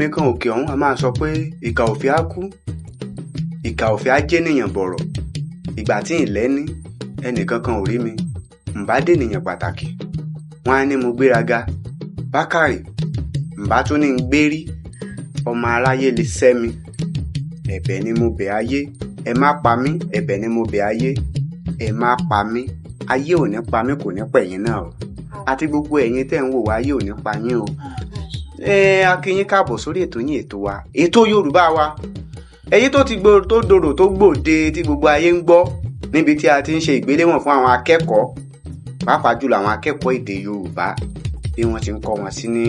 mi kan òkè ọ̀hún a máa sọ pé ìkà ò fi á kú, ìkà ò fi á jẹ́nìyàn bọ̀rọ̀. Ìgbà tí ì lẹ́ni ẹnìkankan ò rí mi, ǹbá dènìyàn pàtàkì. Wọ́n á ní mo gbéraga bákàrè, ǹbá tún ní ń gbérí. Ọmọ aráyé lè sẹ́ mi. Ẹ̀bẹ̀ ni mo bẹ̀ ayé, ẹ má pa mí. Ẹ̀bẹ̀ ni mo bẹ̀ ayé, ẹ má pa mí. Ayé ò ní pa mí, kò ní pẹ̀yìn náà o. Àti gbogbo ẹ̀yin tẹ́ ń wò wá, ayé ò ní pa yín o. Ẹ a kí yín káàbọ̀ sórí ètò yín, ètò wa, ètò Yorùbá wa, èyí tó ti gbò tó dòrò tó gbòde tí gbogbo ayé ń gbọ́, níbi tí a ti ń ṣe ìgbéléwọ̀n fún àwọn akẹ́kọ̀ọ́, pàápàá jùlọ àwọn akẹ́kọ̀ọ́ èdè Yorùbá, bí wọ́n ti ń kọ́ wọn sí ní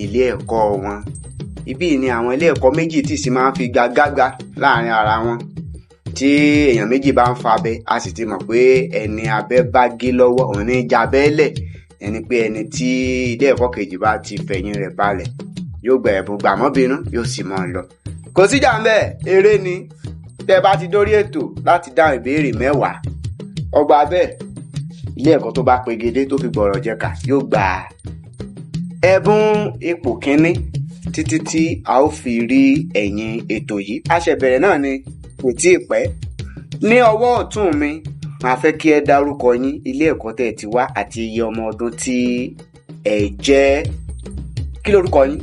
ilé ẹ̀kọ́ wọn. Ibí ni àwọn ilé ẹ̀kọ́ méjì tí sì máa ń fi gagága láàrin ara wọn. Tí èèyàn méjì bá ń fa abẹ, a sì ti mọ̀ pé ẹni abẹ bá gé lọ́wọ́ òun ní jabẹ́ lẹ̀. Ẹni pé ẹni tí ilé ẹ̀kọ́ kejì bá ti fẹ̀yìn rẹ̀ balẹ̀ yóò gba ẹ̀bùn gbàmọ́bínú, yóò sì máa lọ. Kò síjà ń bẹ̀, eré ni. Tẹ́ bá ti dórí ètò láti dáhùn ìbéèrè 10, ọgbà bẹ́ẹ̀, ilé ẹ̀kọ́ tó bá pegedé tó fi gbọ̀rọ̀ jẹ̀ka yóò gba ẹ̀bùn ipò kínní títí tí a ó fi rí ẹ̀yìn ètò yìí. A ṣẹ̀ bẹ̀rẹ̀ náà ni, kò tí ì pẹ́. Ní ọwọ́ ọ̀tún mi, màá fẹ́ kí ẹ dárúkọ yín, ilé ẹ̀kọ́ tẹ́ ẹ ti wá àti iye ọmọ ọdún tí ẹ jẹ́. Kí lorúkọ yín?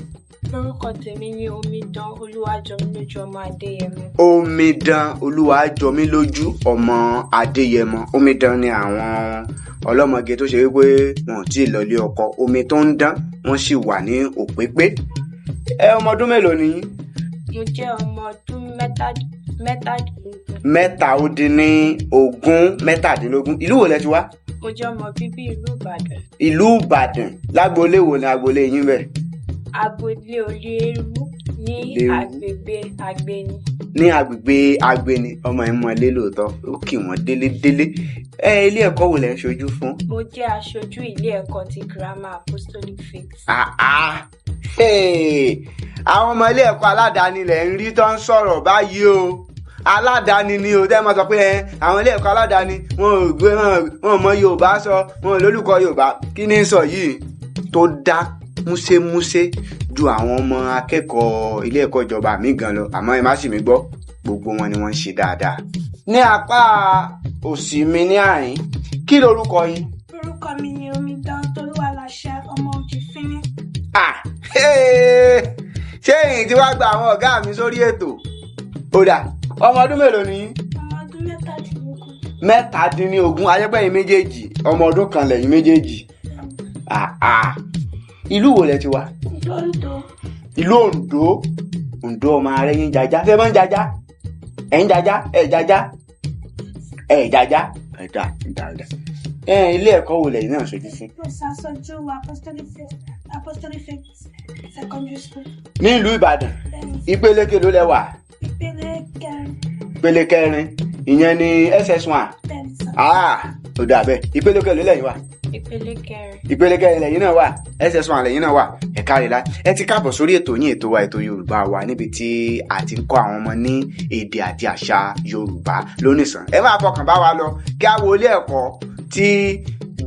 Orúkọ tèmi ni Omidan Olúwàjọmílójú ọmọ Adéyẹmọ. Omidan Olúwàjọmílójú ọmọ Adéyẹmọ. Omidan ni àwọn ọlọ́mọge tó ṣe wípé wọn ò tí ì lọlé ọkọ, omi tó ń dán wọ́n sì wà ní òpépé. Ẹ ọmọ ọdún mélòó ni yín? Mo jẹ́ ọmọ ọdún 17. 17, 17. Ìlú wo lẹ ti wá? Mo jẹ́ ọmọ bíbí ìlú Ìbàdàn. Ìlú Ìbàdàn, lágboolé wo ni agboolé yín bẹ̀? Agboolé Olúeérú ní Olúeérú. Agbègbè Àgbéni. Ní agbègbè Àgbéni. Ọmọ ẹ̀ mọ ilé lóòótọ́, ó kì wọ́n délé délé. Ẹ ilé ẹ̀kọ́ wo lẹ ń ṣojú fún? Mo jẹ́ aṣojú ilé ẹ̀kọ́ ti Girama Apostolic Faith. Àá, hey! Àwọn ọmọ ilé ẹ̀kọ́ aládàáni lẹ̀ ń rí tó ń sọ̀rọ̀ báyìí o. Aládàáni ni o. Tẹ́ ẹ máa sọ pé ẹ àwọn ilé ẹ̀kọ́ aládàáni wọn ò gbé wọn ò mọ Yorùbá sọ, wọn ò lólùkọ́ Yorùbá. Kí ni sọ yìí tó dá músémúsé ju àwọn ọmọ akẹ́kọ̀ọ́ ilé ẹ̀kọ́ ìjọba mi gan lọ? Àmọ́ ẹ má sì mí gbọ́, gbogbo wọn ni wọ́n ń ṣe dáadáa. Ní apá òsì mi ní àyín, kí lorúkọ yín? Orúkọ mi ni Omidan Tolúwaláṣẹ ọmọ Òjìfínní. Ah, hey! Ṣé èyí tí wàá gba àwọn ọ̀gá mi sórí ètò? Ó dà, ọmọ ọdún mélòó ni yín? Ọmọ ọdún 17. 17. Ayẹ́pẹ́yìn méjèèjì, ọmọ ọdún kan lẹ́yìn méjèèjì. Ah, ah. Ìlú wo lẹ ti wá? Ìlú Oǹdó. Ìlú Oǹdó. Oǹdó, ọmọ arẹ yín jajá. Ṣé ẹ máa ń jajá? Ẹ ń jajá? Ẹ jajá? Ẹ jajá? Ẹ dà dà dà. Ẹ ilé ẹ̀kọ́ wo lẹ́yìn náà ṣojú fún? Mo ṣàṣojú Apostolic Faith Secondary School. Ní ìlú Ìbàdàn. Bẹ́ẹ̀ni. Ìpele kelo lẹ wà? Ìpele kẹrin. Ìpele kẹrin, ìyẹn ni SS1? Bẹ́ẹ̀ni sà. Ah, ó dà bẹ́ẹ̀. Ìpele kelo lẹ́yìn wà? Ìpele kẹrin. Ìpele kẹrin lẹ́yìn náà wà, SS1 lẹ́yìn náà wà. Ẹ káre lá, ẹ ti káàbọ̀ sórí ètò yín, ètò wa, ètò Yorùbá wa, níbi tí a ti ń kọ́ àwọn ọmọ ní èdè àti àṣà Yorùbá lónìsàn. Ẹ máa fọkàn bá wa lọ kí a wo ilé ẹ̀kọ́ tí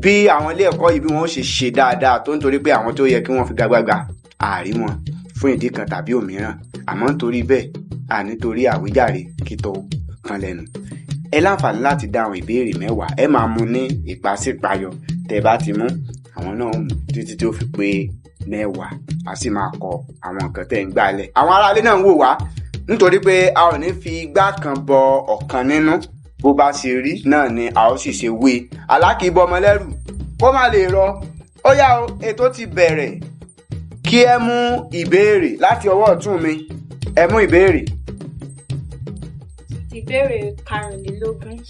bí àwọn ilé ẹ̀kọ́ yìí bí wọ́n ṣe ṣe dáadáa tó, nítorí pé àwọn tó yẹ kí wọ́n fi gagbága àárí wọn fún ìdí kan tàbí òmíràn, àmọ́ nítorí bẹ́ẹ̀ à nítorí àwíjàre kí tó kan lẹ́nu. Ẹ láǹfààní láti dáhùn ìbéèrè 10. Ẹ máa mú ní ìpàsípayọ. Tẹ́ bá ti mú, àwọn náà mú títí tí ó fi pé 10, a sì máa kọ àwọn nǹkan tẹ́ ń gbálẹ̀. Àwọn aráalé náà ń wò wá, nítorí pé a ò ní fi igbá kan bọ ọ̀kan nínú. Bó bá ṣe rí náà ni a ó sì ṣe wé. Alákìíbọ ọmọlẹ́rù kó má lè rọ. Ó yá o, ètò ti bẹ̀rẹ̀. Kí ẹ mú ìbéèrè láti ọwọ́ ọ̀tún mi. Ẹ mú ìbéèrè. Ìbéèrè 25.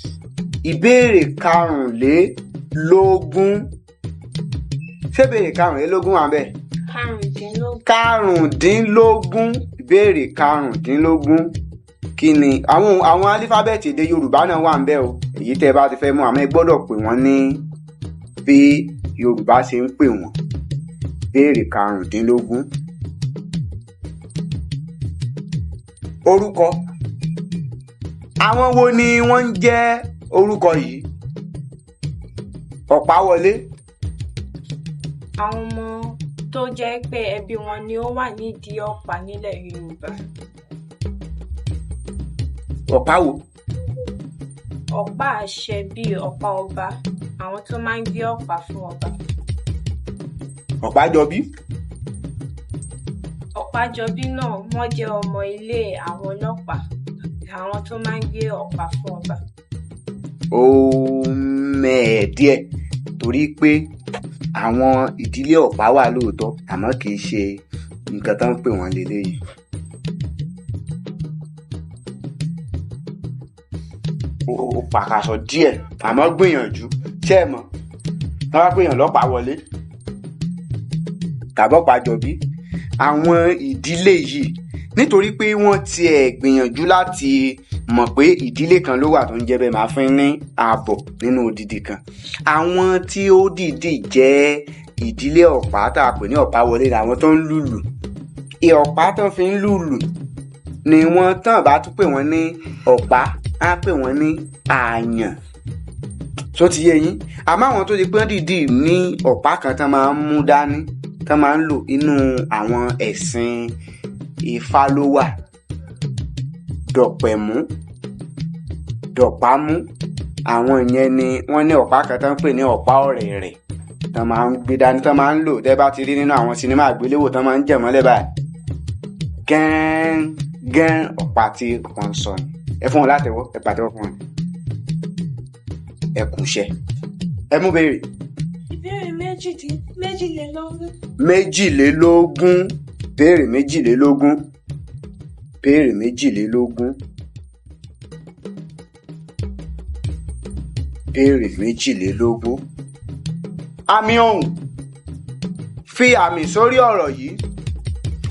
Ìbéèrè 25. Ṣé ìbéèrè 25 wà bẹ́ẹ̀? 15. 15. Ìbéèrè 15. Kí ni àwọn álífábẹ́ẹ̀tì èdè Yorùbá náà wà ń bẹ̀ o. Èyí tẹ́ ẹ bá ti fẹ́ mú, àmọ́ ẹ gbọ́dọ̀ pè wọ́n ní bí Yorùbá ṣe ń pè wọ́n. Ìbéèrè 15. Orúkọ àwọn wo ni wọ́n ń jẹ́ orúkọ yìí? Ọ̀páwọlé. Àwọn ọmọ tó jẹ́ pé ẹbí wọn ni ó wà nídìí ọ̀pá nílẹ̀ Yorùbá. Ọ̀pá wo? Ọ̀pá àṣẹ bíi ọ̀pá ọba, àwọn tó máa ń gbé ọ̀pá fún ọba. Ọ̀pájọbí. Ọ̀pájọbí náà wọ́n jẹ́ ọmọ ilé àwọn ọlọ́pàá, àwọn tó máa ń gbé ọ̀pá fún ọba. Ó mẹ́ẹ̀ díẹ̀ torí pé àwọn ìdílé ọ̀pá wà lóòótọ́, àmọ́ kì í ṣe nǹkan tó ń pè wọ́n leléyìí. Ó pàkàṣọ díẹ̀, àmọ́ gbìyànjú. Ṣé ẹ mọ̀? Wọ́n bá pèèyàn lọ́pàá wọlé tàbí Ọ̀pájọbí, àwọn ìdílé yìí, nítorí pé wọ́n tiẹ̀ gbìyànjú láti mọ̀ pé ìdílé kan ló wà tó ń jẹ́ bẹ́ẹ̀, máa fún ní ààbọ̀ nínú odidi kan. Àwọn tí ó dìídì jẹ́ ìdílé ọ̀pá tá a pè ní ọ̀pá wọlé ni àwọn tó ń lùlù. Ọ̀pá tó fi ń lùlù ni wọ́n tán bá tún pè wọ́n ní ọ̀pá, á pè wọ́n ní àyàn. Ṣó ti yé yín? Àmọ́ àwọn tó di pé wọ́n dìídì ní ọ̀pá kan tán máa ń mú dání, tán máa ń lò inú àwọn ẹ̀sìn Ifá ló wà. Dọ̀pẹ̀mú, Dọ̀pámú, àwọn ìyẹn ni wọ́n ní ọ̀pá kan tán ń pè ní ọ̀pá ọ̀rẹ̀rẹ̀ tán máa ń gbé dání, tán máa ń lò. Tẹ́ bá ti rí nínú àwọn sinimá àgbéléwò tán máa ń jẹ̀ mọ́lẹ̀ báyìí. Gẹ́n gẹ́n ọ̀pá tí wọ́n ń sọ ni. Ẹ fún wọn látẹ́wọ́, ẹ pàtẹ́wọ́ fún wọn. Ẹ kú iṣẹ́. Ẹ mú béèrè. Ìbéèrè méjìlélógún. Méjìlélógún. Béèrè méjìlélógún. Béèrè méjìlélógún. Béèrè méjìlélógún. Àmì ohùn. Fi àmì sórí ọ̀rọ̀ yìí.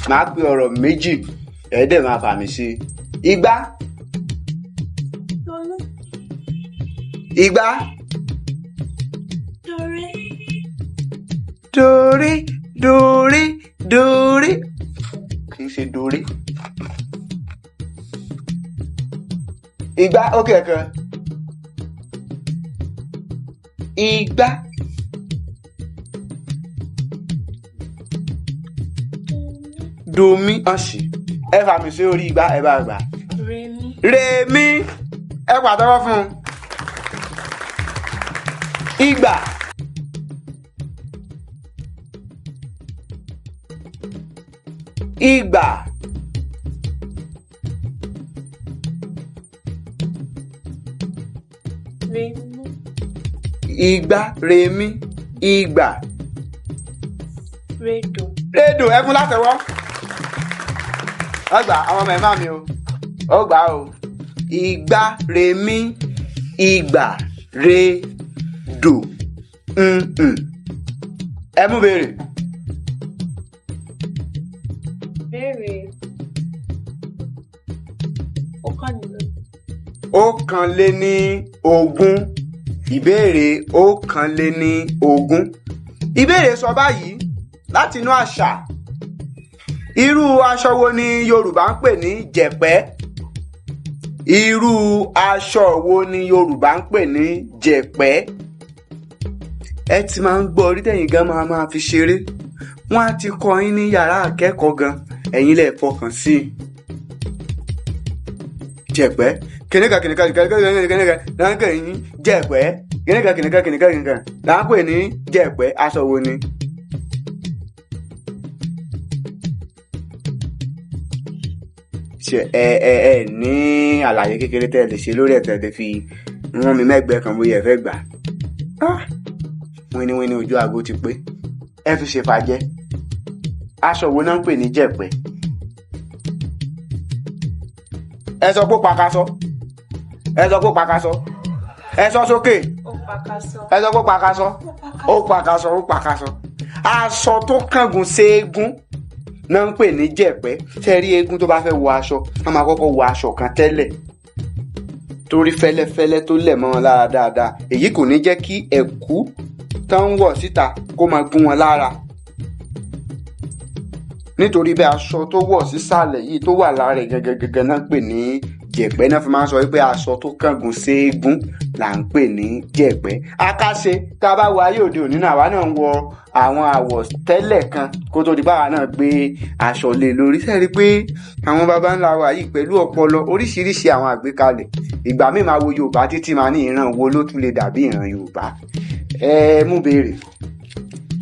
Màá pe ọ̀rọ̀ méjì, ẹ dẹ̀ máa fàmì sí i. Igbá. Tolú. Igbá. Doré. Doré, doré, doré. Kì í ṣe doré. Igbá, ó kẹ̀kẹ́. Igbá. Domi. Ọ̀sì. Ẹ fàmì sí orí igbá, ẹ bá gbà. Remi. Remi. Ẹ pàtẹ́wọ́ fún un. Ìgbà. Ìgbà. Remi. Ìgbà, remi, ìgbà. Rédò. Rédò, ẹ fún látẹ́wọ́. Ọgbà àwọn ọmọ ẹ̀ má mi o. Ó gbà o. Ìgbà, remi, ìgbà, rédò. Ẹ mú béèrè. Béèrè ọ̀kànlélógún. 21. Ìbéèrè 21. Ìbéèrè sọ báyìí láti inú àṣà. Irú aṣọ wo ni Yorùbá ń pè ní jẹ̀pẹ́? Irú aṣọ wo ni Yorùbá ń pè ní jẹ̀pẹ́? Ẹ ti máa ń gbọ́ orí tẹ̀yìn gan máa máa fi ṣeré. Wọ́n á ti kọ́ yín ní yàrá akẹ́kọ̀ọ́ gan, ẹ̀yin lẹ fọkàn sí i. Jẹ̀pẹ́. Kìnìkan kìnìkan kìnìkan kìnìkan kìnìkan là ń pè ní jẹ̀pẹ́. Kìnìkan kìnìkan kìnìkan kìnìkan là ń pè ní jẹ̀pẹ́. Aṣọ wo ni? Ṣé ẹ ẹ ẹ ní àlàyé kékeré tẹ́ ẹ lè ṣe lórí ẹ̀ tẹ́ ẹ lè fi wọ́n mi mẹ́gbẹ̀ẹ́ kan bóyá ẹ fẹ́ gbà? Wíníwíní ojú aago ti pé. Ẹ fi ṣèfàjẹ́. Aṣọ wo náà ń pè ní jẹ̀pẹ́? Ẹ sọ pé ó pakasọ. Ẹ sọ pé ó pakasọ. Ẹ sọ sókè. Ó pakasọ. Ẹ sọ pé ó pakasọ. Ó pakasọ, ó pakasọ. Aṣọ tó kángun séégún náà ń pè ní jẹ̀pẹ́. Ṣé ẹ rí eégún tó bá fẹ́ wọ aṣọ, wọ́n máa kọ́kọ́ wọ aṣọ kan tẹ́lẹ̀ torí fẹ́lẹ́fẹ́lẹ́ tó lẹ̀ mọ́ wọn lára dáadáa. Èyí kò ní jẹ́ kí ẹ̀kú tán ń wọ̀ síta kó máa gún wọn lára. Nítorí bẹ́ẹ̀, aṣọ tó wọ̀ sísàlẹ̀ yìí tó wà lára rẹ̀ gangan gangan náà ń pè ní Jẹ̀pẹ́ náà fi máa ń sọ wípé aṣọ tó kángun séégún là ń pè ní jẹ̀pẹ́. Akáṣe, tá a bá wo ayé òde òní náà, àwa náà ń wọ àwọn àwọ̀ tẹ́lẹ̀ kan kó tó di báwa náà gbé aṣọ lé lórí. Sẹ́ẹ̀rí pé àwọn baba ńlá wa yìí pẹ̀lú ọpọlọ oríṣiríṣi àwọn àgbékalẹ̀. Ìgbà míì máa wo Yorùbá títí máa ní ìran wo ló tún lè dàbí ìran Yorùbá. Ẹ mú béèrè.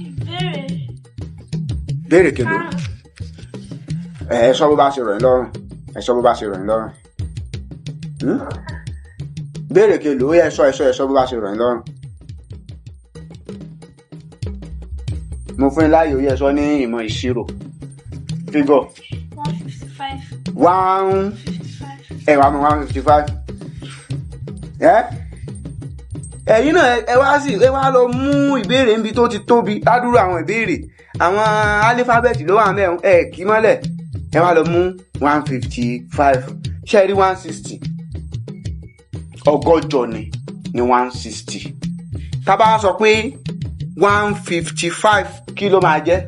Ìbéèrè Béèrè kelo? karùn-ún. Ẹ sọ bó bá ṣe rọ̀ yín lọ́rùn. Ẹ sọ bó bá ṣe rọ̀ yín lọ́rùn. Hmm? Béèrè kelo? Ó yẹ ẹ sọ, ẹ sọ, ẹ sọ bó bá ṣe rọ̀ yín lọ́rùn. Mo fún yín láàyè, ó yẹ ẹ sọ ní ìmọ̀ ìṣirò. Figure. 155. One 55. Ẹ wàá mọ 155. Ẹ ẹ̀yin náà, ẹ wá sí, ẹ wá lọ mú ìbéèrè níbi tó ti tóbi ládùúrú àwọn ìbéèrè, àwọn álífábẹ́ẹ̀tì ló wà mẹ́rin, ẹ kì í mọ́lẹ̀. Ẹ wá lọ mú 155. Ṣé ẹ rí 160? 160 ni 160. Tá bá sọ pé 155, kí ló máa jẹ́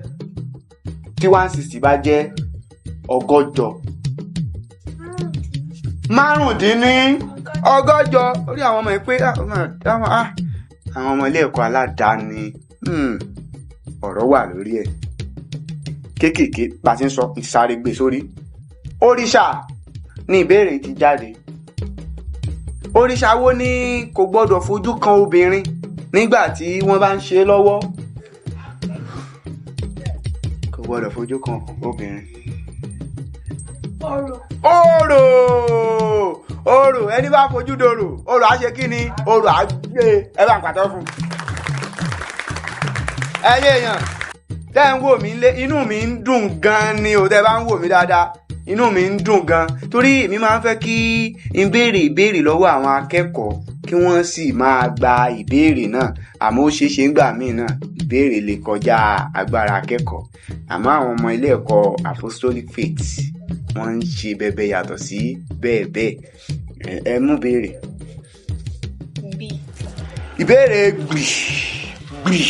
tí 160 bá jẹ́ 160? 185. Orí àwọn ọmọ yìí pé àwọn ọmọ ilé ẹ̀kọ́ aládàáni, ọ̀rọ̀ wà lórí ẹ̀ kéékèèké bá ti ń sọ ìsáré gbé sórí. Òrìṣà ni ìbéèrè ti jáde. Òrìṣà wo ni kò gbọ́dọ̀ fojú kan obìnrin nígbà tí wọ́n bá ń ṣe é lọ́wọ́? Kò gbọ́dọ̀ fojú kan obìnrin. Orò. Orò, orò. Ẹni bá fojú dorò, orò á ṣe kí ni? Orò á gbé. Ẹ bá ń pàtó fún un. Ẹyẹ èèyàn tẹ́ ń wò mí lé, inú mi ń dùn gan ni o. Tẹ́ bá ń wò mí dáadáa, inú mi ń dùn gan torí èmi máa ń fẹ́ kí n béèrè ìbéèrè lọ́wọ́ àwọn akẹ́kọ̀ọ́ kí wọ́n sì máa gba ìbéèrè náà. Àmọ́ ó ṣeé ṣe ń gbà míì náà, ìbéèrè lè kọjá agbára akẹ́kọ̀ọ́. Àmọ́ àwọn ọmọ ilé ẹ̀kọ́ Apostolic Faith, wọ́n ń ṣe bẹbẹ yàtọ̀ sí bẹ́ẹ̀ bẹ́ẹ̀. Ẹ mú béèrè. B. Ìbéèrè gbì gbì,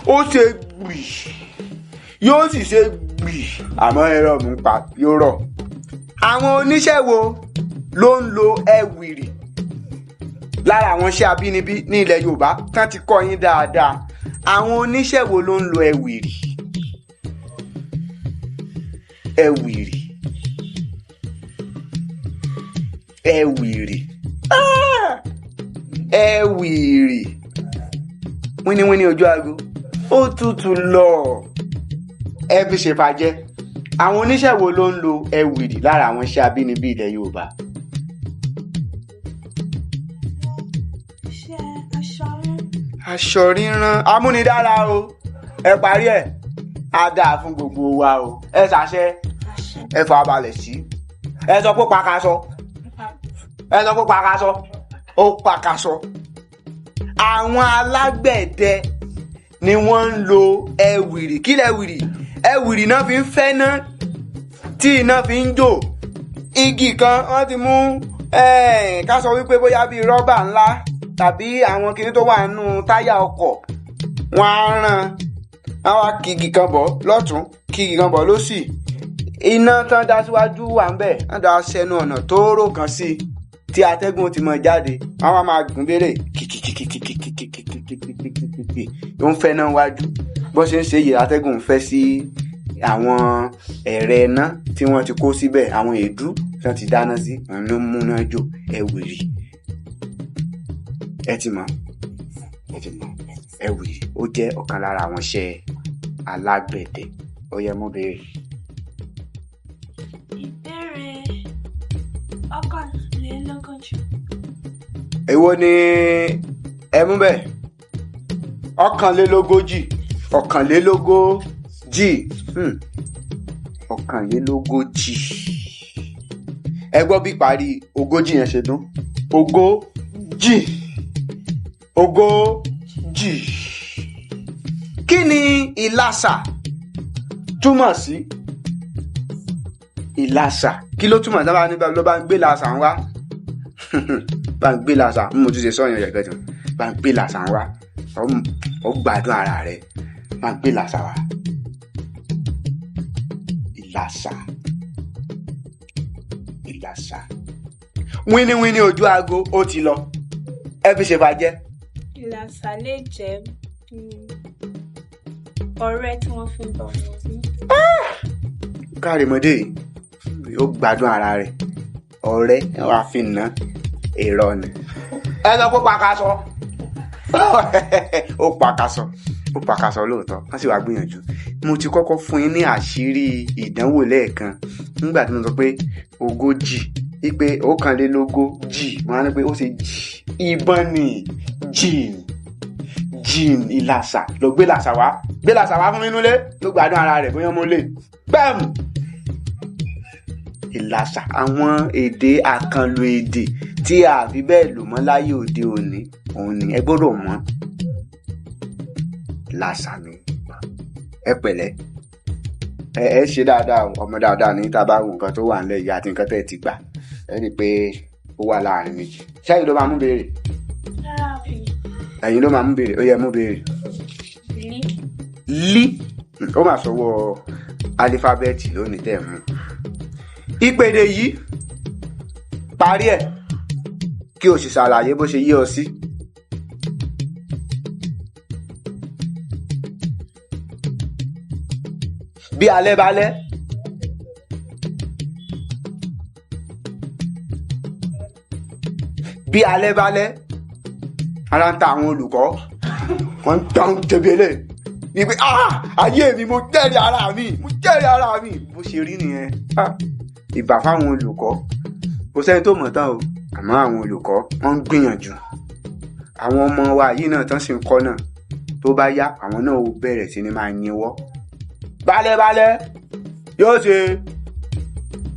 ó ṣe gbì, yóò sì ṣe gbì, àmọ́ ẹ̀rọ mú pa yóò rọ̀. Àwọn oníṣẹ́ wo ló ń lo ẹ̀wìrì lára àwọn iṣẹ́ abínibí ní ilẹ̀ Yorùbá tán ti kọ́ yín dáadáa? Àwọn oníṣẹ́ wo ló ń lo ẹ̀wìrì? Ẹ̀wìrì, ẹ̀wìrì, ah! Ẹ̀wìrì. Wíníwíní ojú aago ó tutù lọ, ẹ fi ṣèfàjẹ. Àwọn oníṣẹ́ wo ló ń lo ẹ̀wìrì lára àwọn iṣẹ́ abínibí ilẹ̀ Yorùbá? Iṣẹ́ aṣọ rán. Aṣọ ríran amúnidára o. Ẹ parí ẹ, á dáa fún gbogbo wa o. Ẹ ṣàṣẹ. Àṣẹ. Ẹ fà balẹ̀ sí. Ẹ sọ pé pakaṣọ. Ẹ sọ pé pakaṣọ, ó pakaṣọ. Àwọn alágbẹ̀dẹ ni wọ́n ń lo ẹ̀wìrì. Kí lẹ̀wìrì? Ẹ̀wìrì náà fi ń fẹ́ ná tí iná fi ń jò. Igi kan wọ́n ti mú, ká sọ wípé bóyá bíi rọ́bà ńlá tàbí àwọn kinní tó wà nínú táyà ọkọ̀, wọ́n á rán, wọ́n á wá kígi kan bọ̀ lọ́tún, kígi kan bọ̀ lósì. Iná tán dá síwájú wà ń bẹ̀, wọ́n dá sẹ́nu ọ̀nà tóóró kan sí i tí atẹ́gùn ti mọ̀ jáde. Wọ́n á máa gùn bèrè kìkìkìkìkìkìkìkìkìkìkì, ó ń fẹ́ náà wájú. Bó ṣe ń ṣe yìí, atẹ́gùn ń fẹ́ sí àwọn ẹ̀rẹ̀ iná tí wọ́n ti kó síbẹ̀, àwọn èédú tí wọ́n ti dáná sí, òun ló ń múná jó. Ẹ̀wìrì, ẹ ti mọ̀, ẹ ti mọ̀. Ẹ̀wìrì ó jẹ́ ọ̀kan lára àwọn iṣẹ́ alágbẹ̀dẹ. Ó yẹ mú béèrè. Ìbéèrè 41. Èwo ni ẹ mú bẹ́ẹ̀? 41, 41, 41. Ẹ gbọ́ bí parí ogójì yẹn ṣe dún. Ogójì, ogójì. Kí ni ìlàsà túmọ̀ sí? Ìlàsà, kí ló túmọ̀? Sábà nígbà ló bá ń gbé làsà ń wá, bá ń gbé làsà ń mo tún ṣe sọ́yàn yẹ̀kẹ́ tán, bá ń gbé làsà ń wá, ọ gbádùn ara rẹ, bá ń gbé làsà wá. Ìlàsà, ìlàsà. Wíníwíní ojú aago ó ti lọ. Ẹ fi ṣèfàjẹ́. Ìlàsà lè jẹ́ ọ̀rẹ́ tí wọ́n fi ń bá ọmọ wí. Kárìmọ́dé yìí ó gbádùn ara rẹ̀. Ọ̀rẹ́ wàá fi nà èrò ni. Ẹ sọ pé pàkàṣọ. Ó pàkàṣọ, ó pàkàṣọ lóòótọ́. Wọ́n sì wá gbìyànjú. Mo ti kọ́kọ́ fún yín ní àṣírí ìdánwò lẹ́ẹ̀kan nígbà tí mo sọ pé 40, wípé 21, wọ́n á ní pé ó ṣe jì ìbọn ni jìn jìn ìlàsà. Lọ gbé làṣà wá, gbé làṣà wá fún mi nulẹ̀ ló gbádùn ara rẹ̀ bóyá mo lè bẹ́ẹ̀mù. Ìlàsà, àwọn èdè àkànlò èdè tí a fi bẹ́ẹ̀ lò mọ́ láyé òde òní, òun ni ẹ gbọ́dọ̀ mọ̀. Làṣà ni. Ẹ pẹ̀lẹ́, ẹ ṣe dáadáa o, ọmọ dáadáa ní. Tá a bá wo nǹkan tó wà nílẹ̀ yìí àti nǹkan tẹ́ ẹ ti gbà, ẹ rí i pé ó wà láàrin méjì. Ṣẹ́yìn ló máa mú béèrè? Rárá o. Ẹ̀yin ló máa mú béèrè. Ó yẹ mú béèrè. Lí. Lí. Ó máa sọwọ́ alífábẹ́ẹ̀tì lónìí tẹ̀ mú. Ìpèdè yìí, parí ẹ̀ kí o sì ṣàlàyé bó ṣe yé ọ sí. Bí alẹ́ bá lẹ́. Bí alẹ́ bá lẹ́, ara ń ta àwọn olùkọ́, wọ́n ń tán tẹ̀bẹ̀lẹ̀ wípé ah, ayé mi, mo jẹ́rìí ara mi, mo jẹ́rìí ara mi. Bó ṣe rí nìyẹn. Ah, ìbà fáwọn olùkọ́. Kò sẹ́ni tó mọ̀ tán o, àmọ́ àwọn olùkọ́ wọ́n ń gbìyànjú. Àwọn ọmọ wa yìí náà tán sì ń kọ́ náà, tó bá yá àwọn náà ó bẹ̀rẹ̀ sí ni máa yinwọ́. Balẹ̀balẹ̀ yóò ṣe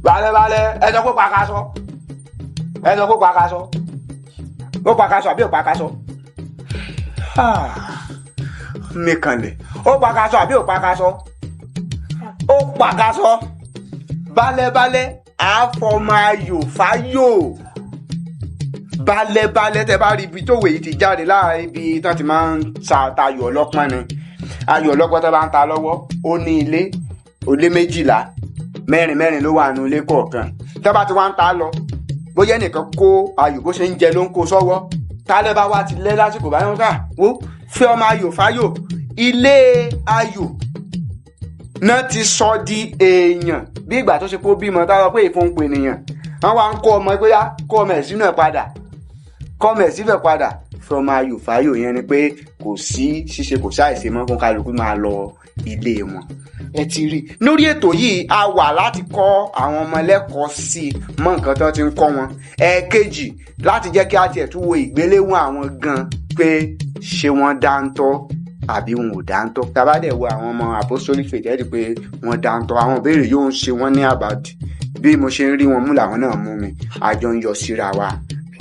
balẹ̀balẹ̀. Ẹ sọ pé pàkàṣọ, ẹ sọ pé pàkàṣọ. Ó pàkàṣọ àbí ò pàkàṣọ? Mi kànlẹ̀. Ó pàkàṣọ àbí ò pàkàṣọ? Ó pàkàṣọ. Balẹ̀balẹ̀ àfọmọ ayò fáyò. Balẹ̀balẹ̀, tẹ bá rí ibi tó wèyí ti jáde láàrin ibi tán ti máa ń ta tayò ọlọ́pọ́n ni. Ayò ọlọ́pọ́n tó bá ń ta lọ́wọ́, ó ní ilé olé 12, mẹ́rin mẹ́rin ló wà nínú ilé kọ̀ọ̀kan. Tó bá ti wá ń ta lọ, bóyá ẹnìkan kó ayò, bó ṣe ń jẹ ló ń kó sọ́wọ́. Tálẹ́ bá wá ti lẹ́ lásìkò báyọ̀ ká wo fẹ́ ọmọ ayò fáyò. Ilé ayò náà ti sọ di èèyàn bí ìgbà tó ṣe kó bímọ, tá a sọ pé ìfúnpè nìyàn. Wọ́n wá ń kó ọmọ pé yá kó ọmọ ẹ̀ sínú ẹ̀ padà, kó ọmọ ẹ̀ síbẹ̀ padà. Fẹ́ ọmọ ayò fáyò yẹn ni pé kò sí ṣíṣe, kò sáìṣe mọ́, fún kálukú máa lọ ilé wọn. Ẹ ti rí lórí ètò yìí, a wà láti kọ́ àwọn ọmọ lẹ́kọ̀ọ́ sí i mọ́ nǹkan tó ti ń kọ́ wọn. Ẹ̀ẹ̀kejì, láti jẹ́ kí a tiẹ̀ tún wo ìgbéléwọ̀n àwọn gan pé ṣé wọ́n dáńtọ́ àbí wọn ò dáńtọ́. Tá a bá dẹ̀ wo àwọn ọmọ Apostolic Faith, ẹ́ rí i pé wọ́n dáńtọ́. Àwọn ìbéèrè yóò ń ṣe wọ́n ní àbàdì. Bí mo ṣe ń rí wọn mú làwọn náà mú mi, àjọ ń yọ síra wa.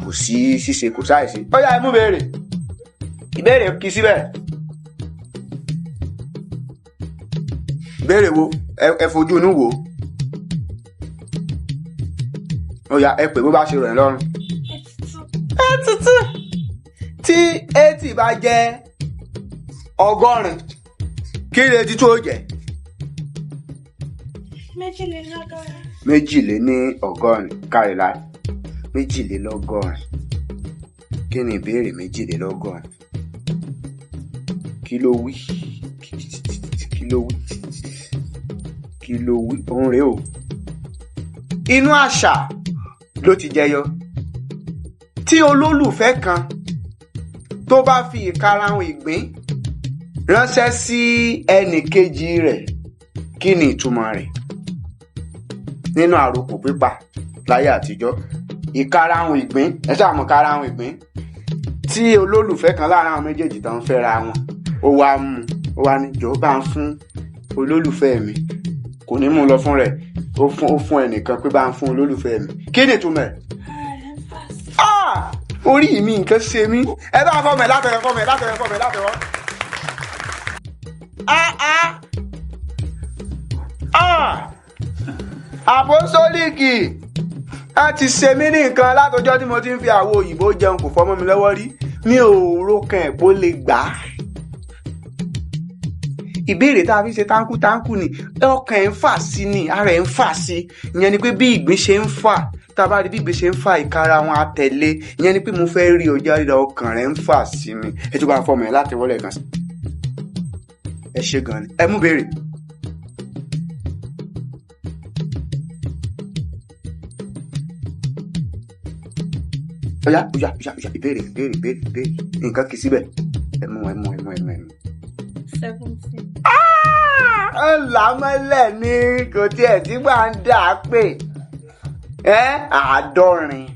Kò sí ṣíṣe, kò sáìsí. Ó yá, ẹ mú béèrè. Ìbéèrè kì í síbẹ̀. Ìbéèrè wo? Ẹ fojú inú wò ó. Yá, ẹ pè bó bá ṣe rọ̀ ẹ́ lọ́rùn. 82. 82. Tí 80 bá jẹ́ 80, kí ni 82 ó jẹ́? 82. 82. Kárìlá, 82. Kí ni ìbéèrè 82? Kí ló wí? Kí ló wí? Kí ló wí? Òun rèé o. Inú àṣà ló ti jẹyọ. Tí olólùfẹ́ kan tó bá fi ìkarahun ìgbín ránṣẹ́ sí ẹnì kejì rẹ̀, kí ni ìtumọ̀ rẹ̀? Nínú àrokò pípa láyé àtijọ́, ìkarahun ìgbín, ẹ ṣáà mọ̀ karahun ìgbín. Tí olólùfẹ́ kan láàrin àwọn méjèèjì tó ń fẹ́ra wọn, ó wá mú, ó wá ní jọ̀ọ́ bá ń fún olólùfẹ́ mi. Kò ní mú un lọ fún rẹ̀, ó fún ẹnìkan pé bá ń fún olólùfẹ́ mi. Kí ni ìtumọ̀ ẹ̀? Ah! Orí mi, nǹkan ṣe mí. Ẹ bá fọmọ ẹ látọwọ́, fọmọ ẹ látọwọ́, fọmọ ẹ látọwọ́. Ah ah ah! Apostolic a ti ṣe mí ní nǹkan látọjọ́ tí mo ti ń fi àwo òyìnbó jẹun, kò fọmọ mi lọ́wọ́ rí. Mi ò rokan ẹ̀ kó lè gbà á. Ìbéèrè tá a fi ṣe táǹkù táǹkù ni ọkàn ẹ̀ ń fà sí ni ara ẹ̀ ń fà sí. Ìyẹn ni pé bí ìgbín ṣe ń fà Tá a bá rí bí ìgbín ṣe ń fa ìkara wọn àtẹ̀lé, ìyẹn ni pé mo fẹ́ rí ọjà ríra, ọkàn rẹ̀ ń fà sí mi. Ẹ tún bá ń fọmọ ẹ láti wọlé kan sí. Ẹ ṣe gan ni. Ẹ mú béèrè. Ọ̀yá ọ̀yá ọ̀yá ọ̀yá, ìbéèrè ìbéèrè ìbéèrè ìbéèrè, nǹkan kì í síbẹ̀. Ẹ mú, ẹ mú, ẹ mú, ẹ mú, ẹ mú. 70. Ńlá mọ́lẹ̀ ni kò tiẹ̀ tí gbà ń dà á pè ẹ́ 70.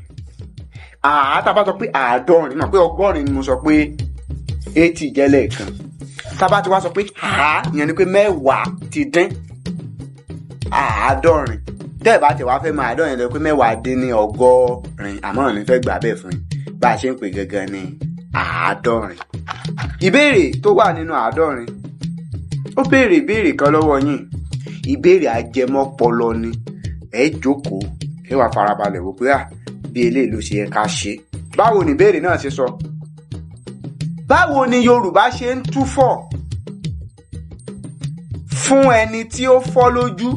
Tá a bá sọ pé 70, mọ̀ pé 80 ni mo sọ pé 80 jẹ́ lẹ́ẹ̀kan. Tá a bá ti wá sọ pé àá, ìyẹn ni pé 10 ti dín 70. Tẹ́ ẹ̀ bá ti wá fẹ́ máa 70 lọ pé 80, àmọ́ ò ní fẹ́ gbà bẹ́ẹ̀ fún yín. Bá a ṣe ń pè gangan ni 70. Ìbéèrè tó wà nínú 70, ó béèrè ìbéèrè kan lọ́wọ́ yín. Ìbéèrè ajẹmọ́pọlọ ni. Ẹ jókòó, ẹ wá farabalẹ̀ wò pé à bí eléyìí ló ṣe yẹ ká ṣe. Báwo ni ìbéèrè náà ṣe sọ? Báwo ni Yorùbá ṣe ń túfọ̀ fún ẹni tí ó fọ́ lójú,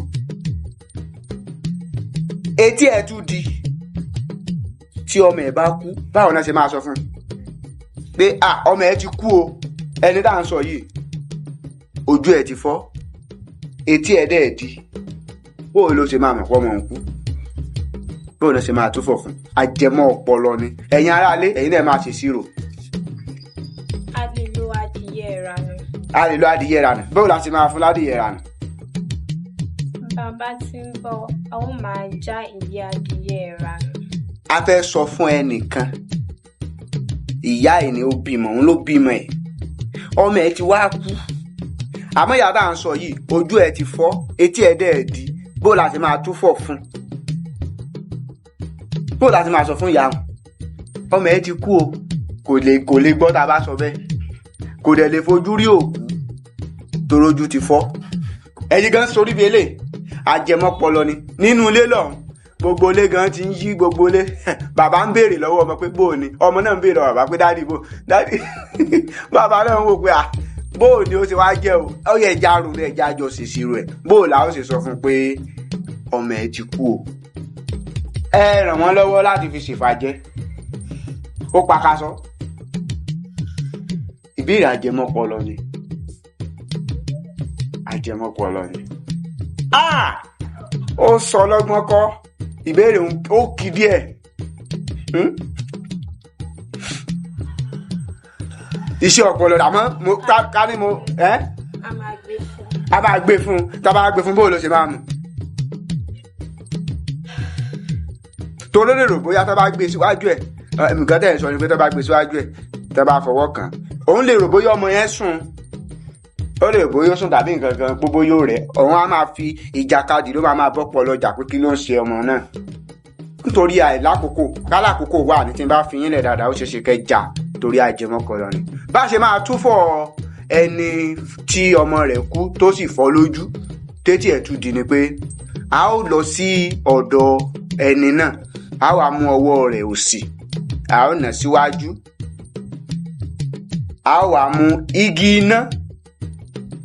etí ẹ̀ tún di, tí ọmọ ẹ̀ bá kú? Báwo náà ṣe máa sọ fún un pé à ọmọ ẹ̀ ti kú o, ẹni tá à ń sọ yìí ojú ẹ̀ ti fọ́, etí ẹ̀ dẹ̀ di, bóò ló ṣe máa mọ̀ pé ọmọ òun kú? Bóò ló ṣe máa túfọ̀ fún? Ajẹmọ́ ọpọlọ ni. Ẹ̀yin aráalé, ẹ̀yin náà máa ṣèṣirò. A lè lo adìyẹ ìranù. A lè lo adìyẹ ìranù. Bóò la ṣe máa fún ládìyẹ ìranù? Bàbá tí ń bọ̀, a ó máa já ìyẹ́ adìyẹ ìranù. A fẹ́ sọ fún ẹnìkan, ìyá ẹ̀ ni ó bímọ, òun ló bímọ ẹ̀, ọmọ ẹ̀ ti wá kú. Àmọ́ ìyá tá à ń sọ yìí, ojú ẹ̀ ti fọ́, etí ẹ̀ dẹ̀ di, bó la ti máa túfọ̀ fún? Bó la ti máa sọ fún ìyá wọn? Ọmọ ẹ̀ ti kú o, kò lè gbọ́ tá a bá sọ bẹ́ẹ̀, kò dẹ̀ lè fojú rí òkú torójú ti fọ́. Ẹ̀yin gan sorí bíi eléyìí, ajẹmọ́pọlọ ni. Nínú ilé lọ́hùn, gbogbo ilé gan ti ń yí gbogbo ilé. Bàbá ń béèrè lọ́wọ́ ọmọ pé bó ni, ọmọ náà ń béèrè lọ́wọ́ bàbá pé dádì bó, dádì. Bàbá náà ń wò pé à bó ni ó ṣe wá jẹ́ o, ó yẹ ẹja ronú, ẹja jọ ṣèṣirò ẹ̀, bó la ó ṣe sọ fún un pé ọmọ ẹ ti kú o. Ẹ ràn wọ́n lọ́wọ́ láti fi ṣèfàjẹ́, ó pakasọ. Ìbéèrè ajẹmọ́pọlọ ni, ajẹmọ́pọlọ ni. Ó sọ lọ́gbọ́n kọ́, ìbéèrè ó kì díẹ̀. Iṣẹ́ ọpọlọ àmọ́ mo ká ní mo ẹ́. A máa gbé fún. A máa gbé fún, tá a bá gbé fún, bó ló ṣe máa mú? Torí lè rò bóyá tá a bá gbé síwájú ẹ̀, nǹkan tẹ̀ ń sọ ni pé tá a bá gbé síwájú ẹ̀, tá a bá fọwọ́ kàn, òun lè rò bóyá ọmọ yẹn sùn, ó lè rò bóyá ó sùn tàbí nǹkan kan, gbogbo yóò rẹ̀, òun á máa fi ìjàkadì ló máa bọ́pọ̀ lọ́jà pé kí ló ń ṣe ọmọ náà. Nítorí àìlákòókò, kálákòókò wà ní tí n bá fi yín lẹ̀ dáadáa, ó ṣeé ṣe kẹ́ jà torí ajẹmọ́kọlọ ni. Bá a ṣe máa túfọ̀ ẹni tí ọmọ rẹ̀ kú tó sì fọ́ lójú tétí ẹ̀ tún di ni pé a ó lọ sí ọ̀dọ̀ ẹni náà, a wá mú ọwọ́ rẹ̀ òsì, a ó nà síwájú, a ó wá mú igi iná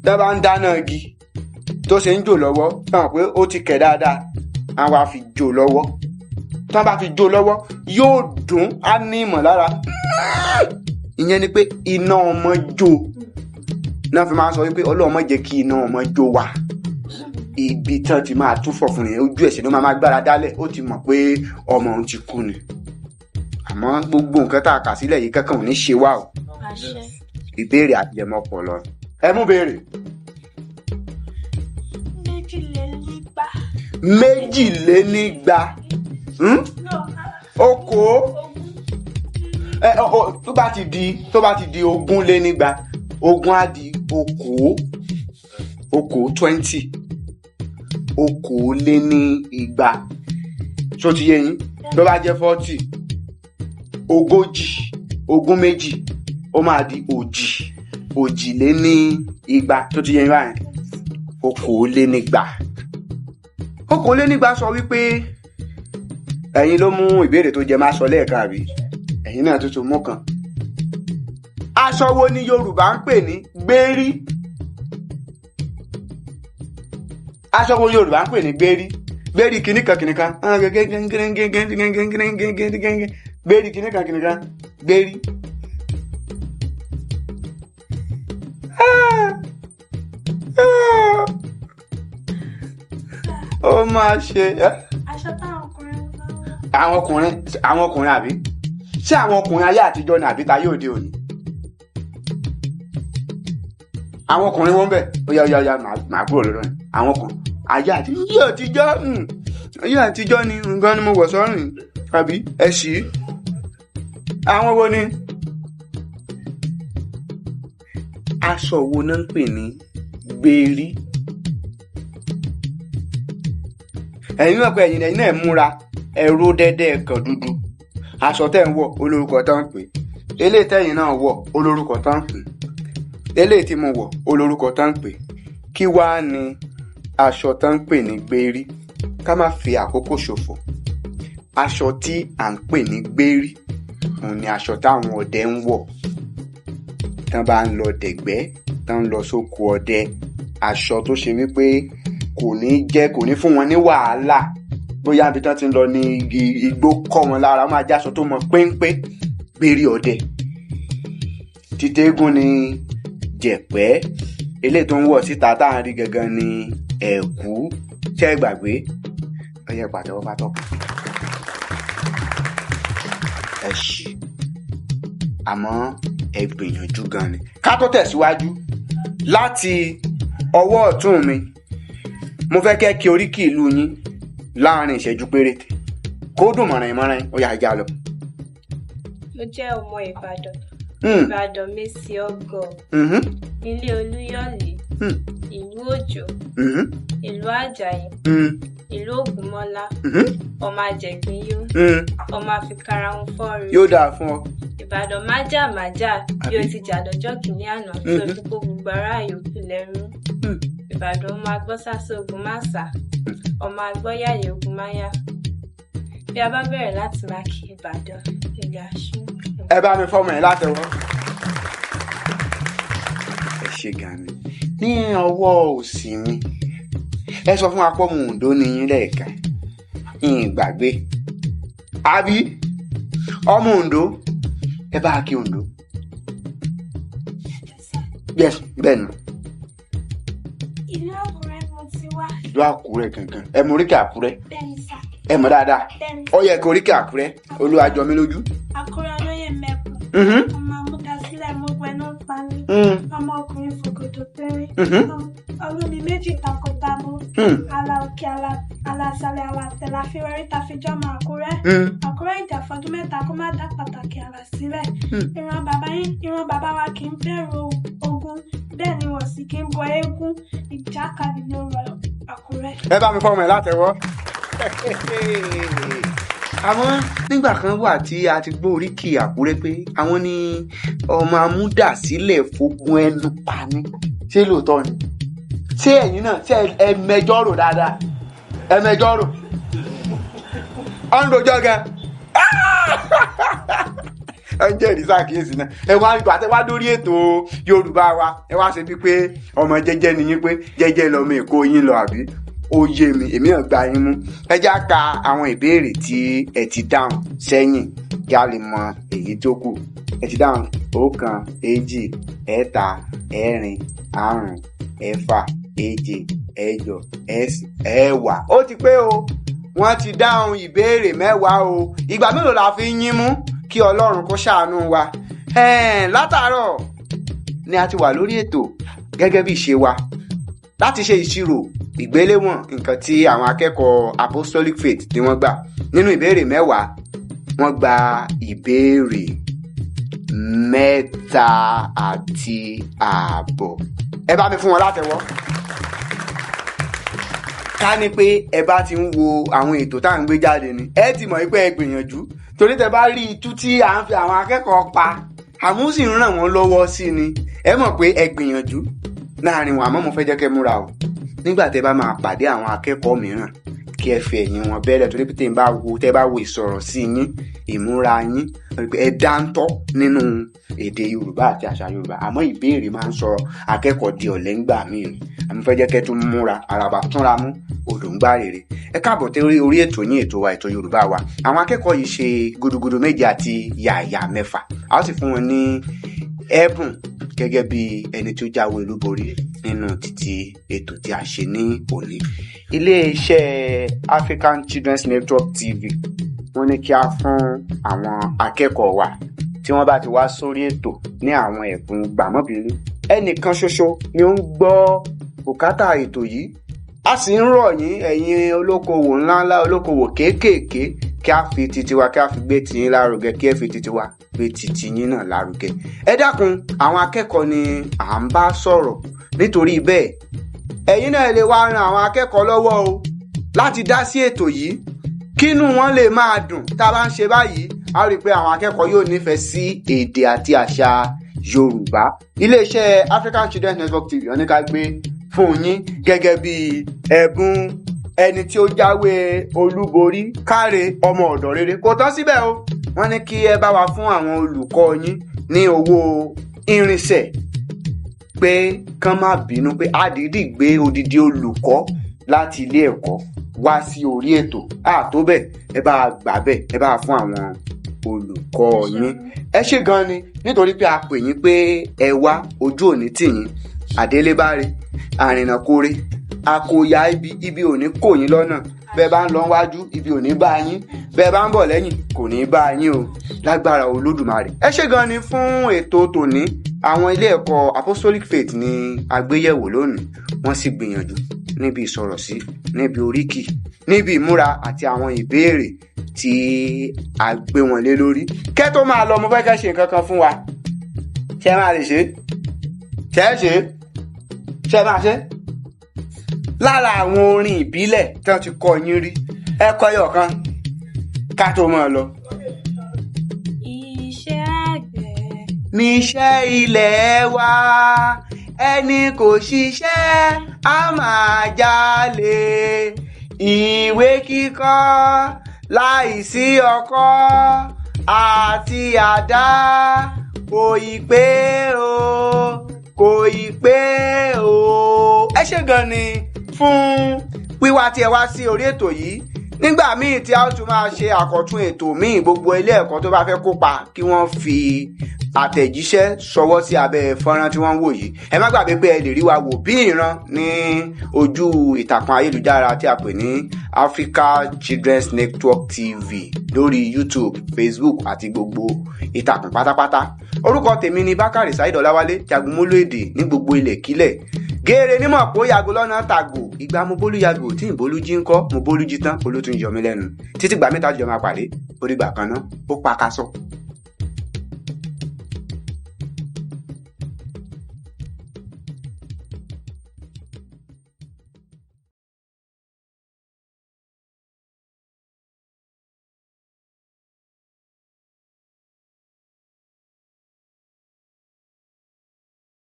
tó bá ń dáná igi tó ṣe ń jò lọ́wọ́, tán pé ó ti kẹ̀ dáadáa, a wá fi jò lọ́wọ́. Tán bá fi jò lọ́wọ́, yóò dùn, á ní ìmọ̀lára. Ìyẹn ni pé iná ọmọ jó náà fi máa ń sọ wípé Ọlọ́run má jẹ́ kí iná ọmọ jó wa. Ibi tán ti máa túfọ̀ fún nìyẹn, ojú ẹ̀sìn ló máa gbára dálẹ̀, ó ti mọ̀ pé ọmọ òun ti kú ni. Àmọ́ gbogbo nǹkan tá a kà sílẹ̀ yìí kankan ò ní ṣe wá o. Ìbéèrè ajẹmọ́pọlọ. Ẹ mú béèrè. 202. 202. Okòó. Tó bá ti di 220, 20 á di okòó, okòó 20, 220. Ṣó ti yé yín? Tó bá jẹ́ 40, 40, 22, ó máa di 220. Tó ti yé yín báyìí? 220. 220 sọ wípé ẹ̀yin ló mú ìbéèrè tó jẹ máa sọ lẹ́ẹ̀kan àbí? Ẹ̀yin náà tuntun mú kan. Aṣọ wo ni Yorùbá ń pè ní gbérí? Aṣọ wo Yorùbá ń pè ní gbérí? Gbérí kinní kan kinní kan. Gbérí kinní kan kinní kan. Gbérí. Ah! Ah! Ó máa ṣe ẹ́. Aṣọ táwọn ọkùnrin máa ń wọ̀. Àwọn ọkùnrin àbí? Ṣé àwọn ọkùnrin ayé àtijọ́ ni àbí tayé òde òní? Àwọn ọkùnrin wọn bẹ̀. Ó yá, ó yá, ó yá, màá kúrò lọ́dọ̀ yẹn. Àwọn ọkùnrin ayé àtijọ́, ayé àtijọ́ ni nǹkan ni mo wọ̀ sọ́rùn yìí, àbí ẹ ṣì í. Àwọn wo ni? Aṣọ wo náà ń pè ní gbérí? Ẹ̀yin náà pé ẹ̀yin náà múra ẹ̀rọ dẹ́dẹ́ kan dúdú. Aṣọ tẹ́ ń wọ̀ olórúkọ tán ń pè. Eléyìí tẹ́yin náà wọ̀ olórúkọ tán ń pè. Eléyìí tí mo wọ̀ olórúkọ tán ń pè. Kí wá ni aṣọ tán ń pè ní gbérí? Ká má fi àkókò ṣòfò. Aṣọ tí à ń pè ní gbérí òun ni aṣọ táwọn ọdẹ ń wọ̀. Tán bá ń lọ dẹ̀gbẹ́, tán ń lọ sóko ọdẹ, aṣọ tó ṣe wípé kò ní jẹ́, kò ní fún wọn ní wàhálà. Bóyá ibi tán ti ń lọ ní igbó kọ́ wọn lára, ó máa jẹ́ aṣọ tó mọ péńpé, gbérí ọdẹ. Títégún ni jẹ̀pẹ́. Eléyìí tó ń wọ̀ síta tá à ń rí gangan ni ẹ̀kú. Ṣé ẹ gbàgbé? Ó yẹ pàtẹ́wọ́ fátọ́kùn. Ẹ ṣé. Àmọ́ ẹ gbìyànjú gan ni. Ká tó tẹ̀síwájú, láti ọwọ́ ọ̀tún mi, mo fẹ́ kẹ́ kí oríkì ìlú yín láàrin ìṣẹ́jú péréte. Kó dùn mọ̀rànìmọ̀ràn, ó yá, já lọ. Mo jẹ́ ọmọ Ìbàdàn. Ìbàdàn Mèsì Ọgọ̀. Ilé Olúyọ̀lé. Ìlú Òjó. Ìlú Àjàyí. Ìlú Ògúnmọ́lá. Ọmọ Àjẹ̀gbínyó. Ọmọ Àfikàràhun fọ́re. Yóò dáa fún ọ. Ìbàdàn májà májà bí o Àbí? ti jà lọ́jọ́ kìíní àná tí o fi kó gbogbo ará yòókù lẹ́rú. Ìbàdàn ọmọ agbọ́sásá ogun má sá. Ọmọ agbọ́yàyè ogun má yá. Bí a bá bẹ̀rẹ̀ láti máa kí Ìbàdàn, ilẹ̀ á ṣú. Ẹ bá mi fọ́mọ yẹn látẹ̀wọ́. Ẹ ṣe gan ni. Ní ọwọ́ òsì mi, ẹ sọ fún wa pé ọmọ Oǹdó ni yín lẹ́ẹ̀kan. Ìyìn gbàgbé. Àbí ọmọ Oǹdó, ẹ bá kí Oǹdó. Yes, bẹ́ẹ̀ ni. Ìlú Àkúrẹ́ mo ti wá. Ìlú Àkúrẹ́ gangan. Ẹ mọ oríkì Àkúrẹ́. Bẹ́ẹ̀ni sà. Ẹ mọ̀ dáadáa. Bẹ́ẹ̀ni. Ó yẹ kí oríkì Àkúrẹ́. Olúwa jọ mí lójú. Àkúrẹ́ olóyè mẹ́kùn. Ọmọ amúdásílẹ̀ mọ́gbẹ́ náà pa mí. Ọmọ ọkùnrin fòkòtò péré. Olómi méjì takọtabo. Àlà òkè àlà ìsàlẹ̀ àlà àtẹ̀là fi wẹrí ta fi jọ́mọ Àkúrẹ́. Àkúrẹ́ ìjà fọdún mẹ́ta kó má dá pàtàkì àlà sílẹ̀. Ìran bàbá yín, ìran bàbá wa kì í bẹ̀rù ogun. Bẹ́ẹ̀ ni wọ́n sì kì í bọ eégún. Ìjàkadì ló rọ Àkúrẹ́. Ẹ bá mi fọmọ ẹ látẹ̀wọ́. Àmọ́ nígbà kan wà tí a ti gbọ́ oríkì Àkúrẹ́ pé àwọn ni ọmọ amúdàsílẹ̀ fogun ẹnu pa ni. Ṣé lóòótọ́ ni? Ṣé ẹ̀yin náà ṣé ẹ mẹjọ́ rò dáadáa? Ẹ mẹjọ́ rò. Ọ̀ ń rojọ́ gan. Ẹ ń jẹ́rìí sàkíyèsí náà. Ẹ wá ìgbà tẹ wá lórí ètò Yorùbá wa, ẹ wá ṣe bíi pé ọmọ jẹ́jẹ́ ni yín, pé jẹ́jẹ́ lọmọ Èkó yín lọ, àbí? Ó yé mi, èmi náà gba yín mú. Ẹ já ka àwọn ìbéèrè tí ẹ ti dáhùn sẹ́yìn kí a lè mọ èyí tó kù. Ẹ ti dáhùn ọ̀kan, èjì, ẹ̀ta, ẹ̀rin, àrún, ẹ̀fà, èje, ẹ̀jọ, ẹ̀sán, ẹ̀wá. Ó ti pé o. Wọ́n ti dáhùn ìbéèrè 10 o. Ìgbà mélòó la fi ń yín mú? Kí Ọlọ́run kó ṣàánú wa. Látàárọ̀ ni a ti wà lórí ètò gẹ́gẹ́ bí ìṣe wa láti ṣe ìṣirò ìgbéléwọ̀n nǹkan tí àwọn akẹ́kọ̀ọ́ Apostolic Faith tí wọ́n gbà. Nínú ìbéèrè 10, wọ́n gba ìbéèrè 3.5. Ẹ bá mi fún wọn látẹ́wọ́. Ká ní pé ẹ bá ti ń wo àwọn ètò tá à ń gbé jáde ni, ẹ ti mọ̀ pé ẹ gbìyànjú, torí tẹ bá rí itú tí à ń fi àwọn akẹ́kọ̀ọ́ pa, àmú sì ń ràn wọ́n lọ́wọ́ sí ni, ẹ mọ̀ pé ẹ gbìyànjú láàrin wọn. Àmọ́ mo fẹ́ jẹ́ kẹ́ múra o. Nígbà tẹ bá máa pàdé àwọn akẹ́kọ̀ọ́ mìíràn, kí ẹ fi ẹ̀yìn wọn bẹ́lẹ̀, torí pé tẹ́ bá wo ìsọ̀rọ̀ sí yín, Ìmúra yín, ẹ dáńtọ́ nínú èdè Yorùbá àti àṣà Yorùbá. Àmọ́ ìbéèrè máa ń sọ akẹ́kọ̀ọ́ di ọ̀lẹ ńgbà míì ni. Àmọ́ fẹ́ jẹ́ kẹ́ tún múra, àràbà túnra mú, odò ń gbá rere. Ẹ káàbọ̀ tẹ orí ètò yín, ètò wa, ètò Yorùbá wa. Àwọn akẹ́kọ̀ọ́ yìí ṣe gudugudu 7 àti yàyà 6. A ó sì fún wọn ní ẹ̀bùn gẹ́gẹ́ bí ẹni tó jáwé olúborí nínú títí ètò tí a ṣe ní òní. Ilé-iṣẹ́ African Children's Network TV wọ́n ní kí a fún àwọn akẹ́kọ̀ọ́ wa tí wọ́n bá ti wá sórí ètò ní àwọn ẹ̀bùn gbàmọ́bìnrin. Ẹnìkan ṣoṣo ni ó ń gbọ́ bùkátà ètò yìí. A sì ń rọ̀ yín, ẹ̀yin olókoòwò ńláńlá, olókoòwò kéékèèké, kí a fi titi wa, kí a fi gbé tiyín lárugẹ, kí ẹ fi titi wa gbé titi yín náà lárugẹ. Ẹ dákun, àwọn akẹ́kọ̀ọ́ ni à ń bá sọ̀rọ̀. Nítorí bẹ́ẹ̀, ẹ̀yin náà lè wá ran àwọn akẹ́kọ̀ọ́ lọ́wọ́ o láti dá sí ètò yìí, kínú wọn lè máa dùn. Tá a bá ń ṣe báyìí, a rí i pé àwọn akẹ́kọ̀ọ́ yóò nífẹ̀ẹ́ sí èdè àti àṣà Yorùbá. Iléeṣẹ́ African Children's Network TV wọ́n ní ká gbé fún yín gẹ́gẹ́ bí ẹ̀bùn ẹni tí ó jáwé olúborí. Káre ọmọ ọ̀dọ̀ rere. Kò tán síbẹ̀ o, wọ́n ní kí ẹ bá wa fún àwọn olùkọ́ yín ní owó irinṣẹ́, pé kán má bínú pé àdídì gbé odidi olùkọ́ láti ilé ẹ̀kọ́ wá sí orí ètò. Àtó bẹ́ẹ̀, ẹ bá gbà bẹ́ẹ̀, ẹ bá fún àwọn olùkọ́ yín. Ẹ ṣé gan ni, nítorí pé a pè yín pé ẹ wá, ojú òní tì yín. Àdélébáre, àrìnàkóre, àkòyà ibi, ibi ò ní kò yín lọ́nà. Bẹ́ẹ̀ bá ń lọ wájú, ibi ò ní bá yín. Bẹ́ẹ̀ bá ń bọ̀ lẹ́yìn, kò ní bá yín o, lágbára Olódùmarè. Ẹ ṣé gan ni fún ètò tòní. Àwọn ilé ẹ̀kọ́ Apostolic Faith ní àgbéyẹ̀wò lónìí. Wọ́n sì gbìyànjú níbi ìsọ̀rọ̀ sí, níbi oríkì, níbi ìmúra àti àwọn ìbéèrè tí a gbé wọn lé lórí. Kẹ́ tó máa lọ, mo fẹ́ kẹ́ ṣe nǹkan kan fún wa. Ṣé ẹ máa lè ṣe? Ṣé ẹ ṣe? Ṣé ẹ máa ṣe? Lára àwọn orin ìbílẹ̀ tí wọ́n ti kọ yín rí, ẹ kọ ẹyọ kan ká tó máa lọ. Iṣẹ́ àgbẹ̀ níṣẹ́ ilẹ̀ wa, ẹni kò ṣiṣẹ́ á máa jalè. Ìwé kíkọ́ láìsí ọkọ́ àti àdá kò ì pé o, kò ì pé o. Ẹ ṣé gan ni fún wíwá tí ẹ wá sí orí ètò yìí. Nígbà míì tí a ó tún máa ṣe àkọ́tún ètò míì, gbogbo ilé ẹ̀kọ́ tó bá fẹ́ kópa, kí wọ́n fi àtẹ̀jíṣẹ́ ṣọwọ́ sí abẹ́ fọ́nrán tí wọ́n ń wò yìí. Ẹ má gbàgbé pé ẹ lè rí wa wò bí ìran ní ojú ìtàkùn ayélujára tí a pè ní Africa Children's Network TV lórí YouTube, Facebook àti gbogbo ìtàkùn pátápátá. Orúkọ tèmi ni Bákàrè Saheed Ọláwálé, jagunmólú èdè ní gbogbo ilẹ̀ kílẹ̀. Géèrè nímọ̀ pé ó yàgò lọ́nà tàgò. Ìgbà mo bólú yàgò tí ìbólú jí ń kọ́, mo bólú jí tán, olú tún yọ mí lẹ́nu. Títí gbà mẹ́ta jọ máa pàdé, ó dìgbà kan náà, ó pa ká sọ.